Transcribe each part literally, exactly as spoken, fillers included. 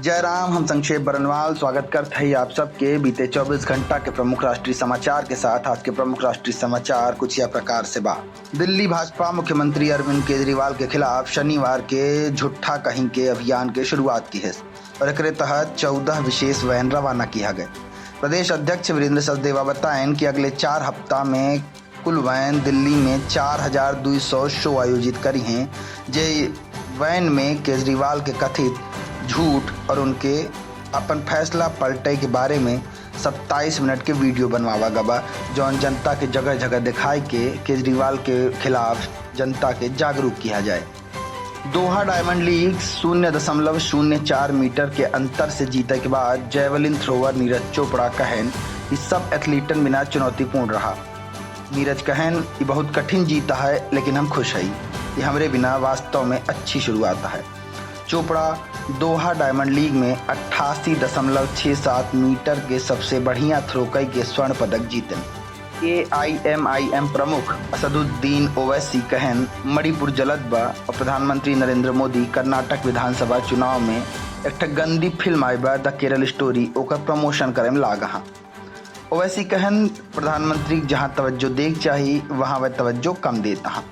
जय राम, हम संक्षेप बरनवाल स्वागत करत हई आप सबके बीते चउबीस घंटा के प्रमुख राष्ट्रीय समाचार के साथ। आज के प्रमुख राष्ट्रीय समाचार कुछ यह प्रकार से बा। दिल्ली भाजपा मुख्यमंत्री अरविंद केजरीवाल के खिलाफ शनिवार के झूठा कहीं के अभियान के शुरुआत किहेस और एकरे तहत चउदह विशेष वैन रवाना किहा गए। प्रदेश अध्यक्ष वीरेंद्र सचदेवा बताएन कि अगले चार हफ्ता में कुल वैन दिल्ली में चार हजार दुई सौ शो आयोजित करिहें, जे वैन में केजरीवाल के कथित झूठ और उनके अपन फैसला पलटे के बारे में सत्ताईस मिनट के वीडियो बनवावा गबा, जौन जनता के जगह जगह दिखाए के केजरीवाल के खिलाफ जनता के जागरूक किहा जाए। दोहा डायमंड लीग शून्य दशमलव शून्य चार मीटर के अंतर से जीते के बाद जैवलिन थ्रोअर नीरज चोपड़ा कहेन कि सब एथलीटन बिना चुनौतीपूर्ण रहा। नीरज कहेन, "ई बहुत कठिन जीत है, लेकिन हम खुश हई। ई हमरे बिना वास्तव में अच्छी शुरुआत है।" चोपड़ा दोहा डायमंड लीग में अट्ठासी दशमलव छह सात मीटर के सबसे बढ़िया थ्रो कई के स्वर्ण पदक जीतन। एआईएमआईएम प्रमुख असदुद्दीन ओवैसी कहेन, मणिपुर जलत बा और प्रधानमंत्री नरेंद्र मोदी कर्नाटक विधानसभा चुनाव में एक ठे गंदी फिल्म आई बा द केरल स्टोरी, ओकर प्रमोशन करे में लाग हा। ओवैसी कहेन, प्रधानमंत्री जहाँ तवज्जो देख चाही, वहाँ वह तवज्जो कम देत हा।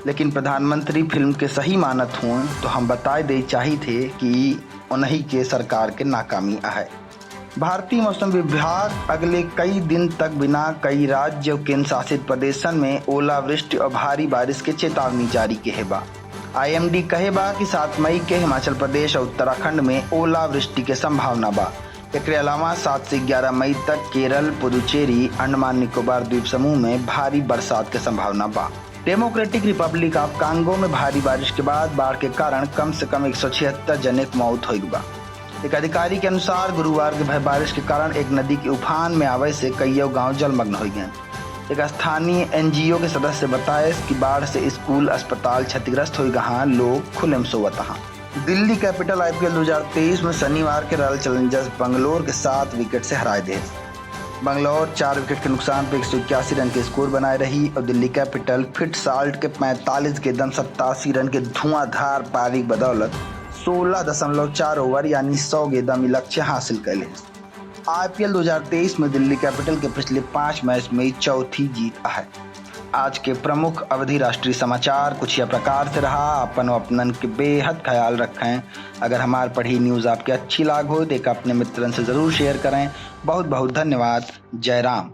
लेकिन प्रधानमंत्री फिल्म के सही मानत हुए तो हम बताए दे चाहित है कि उन्हीं के सरकार के नाकामी आहे। भारतीय मौसम विभाग अगले कई दिन तक बिना कई राज्य और केंद्र शासित प्रदेशन में ओलावृष्टि और भारी बारिश के चेतावनी जारी किहे बा। आईएमडी कहे बा कि सात मई के हिमाचल प्रदेश और उत्तराखंड में ओलावृष्टि के संभावना बा। एकरे अलावा सात से ग्यारह मई तक केरल, पुदुचेरी, अंडमान निकोबार द्वीप समूह में भारी बरसात के संभावना बा। डेमोक्रेटिक रिपब्लिक ऑफ कांगो में भारी बारिश के बाद बाढ़ के कारण कम से कम एक सौ छिहत्तर जने के मौत होइल बा। एक अधिकारी के अनुसार, गुरुवार के भय बारिश के कारण एक नदी के उफान में आवे से कइयो गांव जलमग्न हो गए। एक स्थानीय एनजीओ के सदस्य बताए कि बाढ़ से स्कूल, अस्पताल क्षतिग्रस्त हो गए, लोग खुले में सोवत हा। दिल्ली कैपिटल आईपीएल दो हज़ार तेईस में शनिवार के रॉयल चैलेंजर्स बंगलोर के सात विकेट से हराए दे। बंगलोर चार विकेट के नुकसान पे एक सौ इक्यासी रन के स्कोर बनाए रही और दिल्ली कैपिटल फिट साल्ट के पैंतालीस गेंदन सत्तासी रन के धुआंधार पारी के बदौलत सोलह दशमलव चार ओवर यानी सौ गेंदा में लक्ष्य हासिल कर ले। आईपीएल दो हज़ार तेईस में दिल्ली कैपिटल के पिछले पाँच मैच में चौथी जीत है। आज के प्रमुख अवधी राष्ट्रीय समाचार कुछ यह प्रकार से रहा। अपन और अपनन के बेहद ख्याल रखें। अगर हमार पढ़ी न्यूज़ आपके अच्छी लाग हो तो एक अपने मित्रन से ज़रूर शेयर करें। बहुत बहुत धन्यवाद। जय राम।